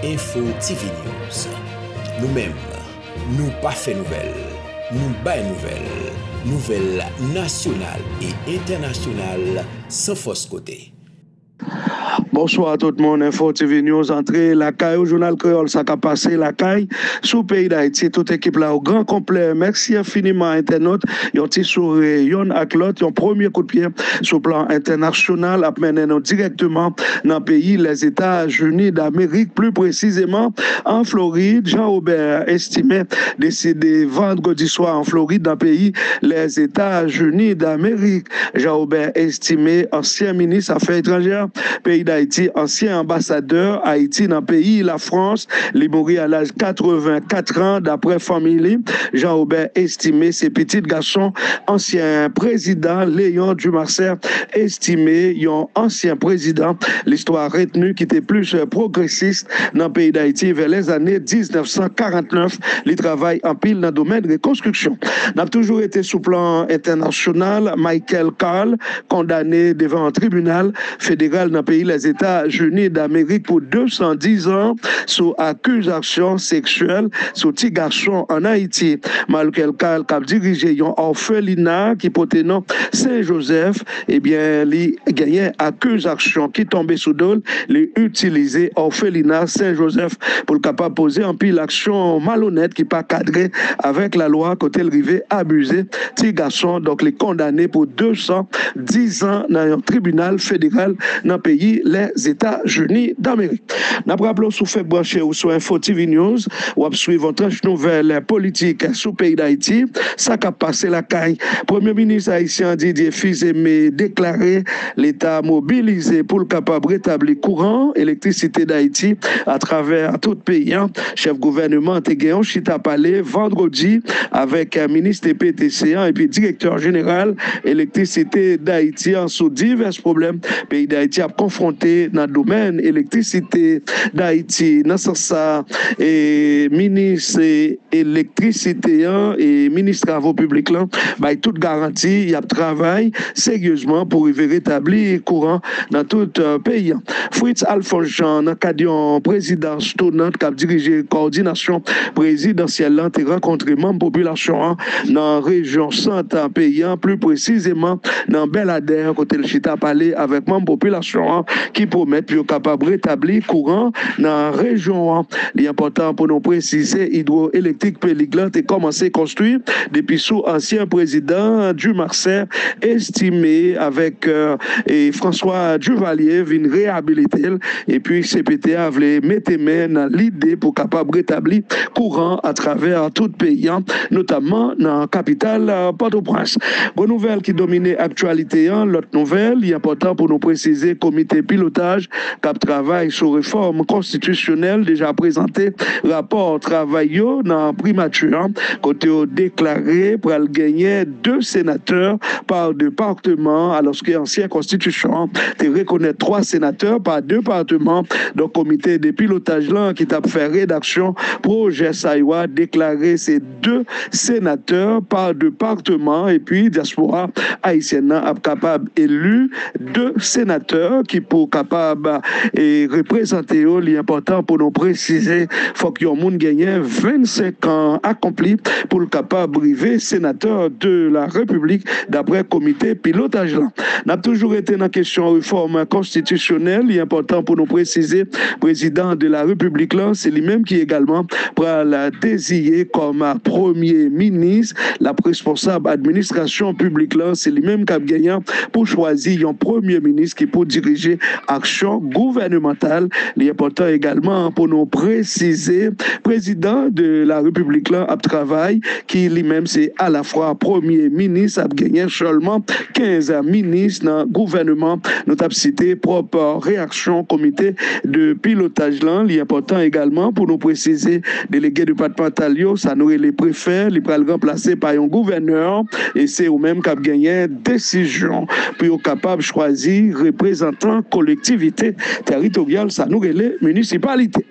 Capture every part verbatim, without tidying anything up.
Info T V News. Nou menm, nou pa fè nouvèl, nou bay nouvèl. Nouvèl nasyonal e entènasyonal san fòs kote. Bonswa tout moun, Info T V News antre lakay ou, jounal kreyòl sa k ap pase lakay sou peyi Dayiti, tout ekip la o gran konplè. Mèsi enfiniman entènot, yon ti souri yonn ak lòt, yon premye kout pye sou plan entènasyonal ap mennen nou dirèkteman nan peyi Lèzetazini Damerik, pli presizeman an Florid. Jean Robert Estimé deside vandredi swa an Florid nan peyi Lèzetazini Damerik. Jean Robert Estimé, ansyen minis afè etranjè peyi Dayiti, ansyen anbasadè Ayiti nan peyi Lafrans, li mouri a laj katrevenkat an, daprè fanmi li. Jean Robert Estimé se pitit gason ansyen prezidan Léon Dumarsais Estimé, yon ansyen prezidan listwa retni ki te plis pwogresis nan peyi Dayiti vè lèzane diznèf san karant nèf. Li travay anpil nan domèn rekonstriksyon. N ap toujou rete sou plan entènasyonal. Michael Carl kondane devan yon tribinal federal nan peyi Lèzetazini Damerik pou de san diz an sou akizasyon seksyèl sou ti gason ann Ayiti. Michael Carl, k ap dirije yon òfelina ki pote non Sen Jozèf, ebyen, li genyen akizasyon ki tonbe sou do l. Li itilize òfelina Sen Jozèf pou l kapab poze anpil aksyon malonèt ki pa kadre avèk lalwa, kote l rive abize ti gason. Donk, li kondane pou de san diz an nan yon tribinal federal nan peyi Lèzetazini Damerik. N ap raple w, si w fèk branche w sou Info T V News, w ap swiv yon tranch nouvèl politik sou peyi Dayiti, sa k ap pase lakay. Premye minis ayisyen an, Didier Fils-Aimé, deklare leta mobilize pou l kapab retabli kouran, elektrisite Dayiti atravè tout peyi a. Chèf gouvèneman an te gen yon chita pale vandredi avèk minis T P T C an epi direktè jeneral elektrisite Dayiti an sou divès pwoblèm peyi Dayiti ap konfwonte nan domèn elektrisite Dayiti. Nan sans sa, e, minis, e, elektrisite an e minis travo piblik lan bay tout garanti y ap travay seryezman pou rive retabli kouran nan tout, e, peyi an. Fritz Alphonse Jean, nan kad yon prezidans tounant k ap dirije kowòdinasyon prezidansyèl lan, te rankontre manm popilasyon an nan rejyon sant peyi an, pli presizeman nan Bèladè, kote l chita pale avèk manm popilasyon an ki pwomèt pou yo kapab retabli kouran nan rejyon an. Li enpòtan pou nou presize, idwoelektrik Pelig lan te kòmanse konstwi depi sou ansyen prezidan Dumarsais Estimé avèk, e, e François Duvalier vin reyabilite l. Epi C P T a vle mete men nan lide pou kapab retabli kouran atravè tout peyi an, notamman nan kapital, e, Pòtoprens. Gwo nouvèl ki domine aktyalite an, lòt nouvèl, li enpòtan pou nou presize komite pilotaj k ap travay sou refòm konstitisyonèl deja prezante rapò travay yo nan primati an, kote yo deklare pral genyen de senatè pa depatman, alòske ansyen konstitisyon an te rekonèt twa senatè pa depatman. Donk, komite de pilotaj lan ki t ap fè redaksyon pwojè sa yo a deklare se de senatè pa depatman, epi dyaspora ayisyèn nan ap kapab eli de senatè ki pou kapab, e, reprezante yo. Li enpòtan pou nou presize, fòk yon moun genyen vennsenk an akonpli pou l kapab rive senatè de la Repiblik, daprè komite pilotaj lan. N ap toujou rete nan kesyon refòm konstitisyonèl. Li enpòtan pou nou presize, prezidan de la Repiblik lan, se li menm ki egalman pral deziye kòm premye minis. L ap responsab administrasyon piblik lan, se li menm k ap genyen pou chwazi yon premye minis ki pou dirije aksyon gouvènemantal. Li enpòtan egalman pou nou presize, prezidan de la Repiblik lan ap travay, ki li menm se alafwa premye minis, ap genyen sèlman kenz minis nan gouvèneman. Nou t ap site pwòp reyaksyon komite de pilotaj lan. Li enpòtan egalman pou nou presize, delege depatmantal yo, sa nou rele prefè, li pral ranplase pa yon gouvènè, e se yo menm k ap genyen desizyon pou yo kapab chwazi reprezantan kolektif kolektivite teritoryal, sa nou rele minisipalite.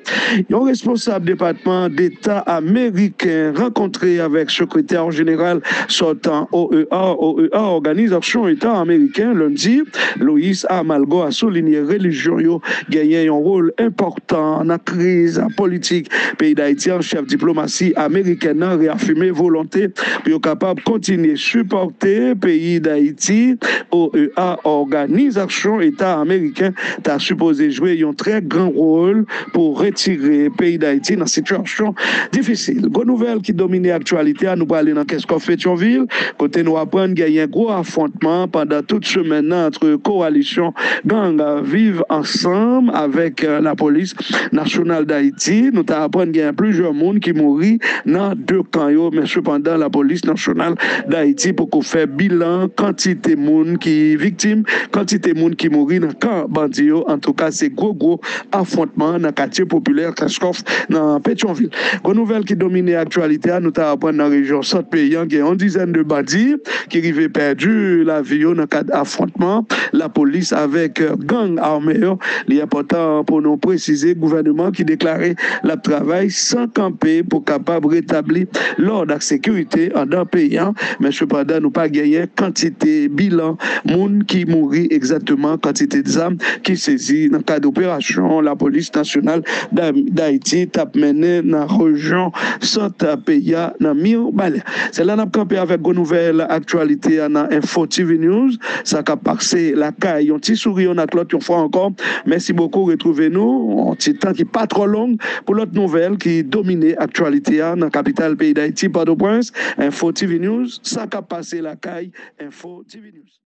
Yon responsab Depatman Deta ameriken rankontre avèk sekretè jeneral sòtan O E A, O E A, Òganizasyon Eta Ameriken, lendi. Luis Amalgo a soulinye relijyon yo genyen yon wòl enpòtan nan kriz politik peyi Dayiti an. Chèf diplomasi amerikèn nan reyafime volonte pou yo kapab kontinye sipòte peyi Dayiti. O E A, Òganizasyon Eta Ameriken, ta sipoze jwe yon trè gran wòl pou retire peyi Dayiti nan sitiyasyon difisil. Gwo nouvèl ki domine aktyalite a, nou prale nan Kèskòf Petyonvil, kote nou aprann genyen gwo afwontman pandan tout semèn nan ant kowalisyon gang Viv Ansanm avèk, euh, lapolis nasyonal Dayiti. Nou ta aprann genyen plizyè moun ki mouri nan de kan yo, men sepandan lapolis nasyonal Dayiti poko fè bilan kantite moun ki viktim, kantite moun ki mouri nan kan bandi yo. Antouka, se gwo gwo afwontman nan katye popilè Kèskòf nan Petyonvil. Gwo nouvèl ki domine aktyalite a, nou ta aprann nan rejyon sant peyi an, gen yon dizèn de bandi ki rive pèdi lavi yo nan kad afwontman lapolis avèk, euh, gang ame yo. Li enpòtan pou nou presize, gouvènman ki deklare l ap travay san kanpe pou kapab retabli lòd ak sekirite anndan peyi an, men sepandan, nou pa genyen kantite bilan moun ki mouri egzakteman, kantite zam ki sezi nan kad operasyon lapolis nasyonal Da-, Dayiti t ap mennen nan rejyon sant peyi a, nan Mibalè. Se la n ap kanpe avèk gwo nouvèl aktyalite a nan Enfo T V News. Sa k ap pase lakay, yon ti souri youn ak lòt yon fwa ankò. Mèsi bokou, retwouve nou yon ti tan ki pa twò long pou lòt nouvèl ki domine aktyalite a nan kapital peyi Dayiti, Pòtoprens. Enfo T V News, sa k ap pase lakay, Enfo T V News.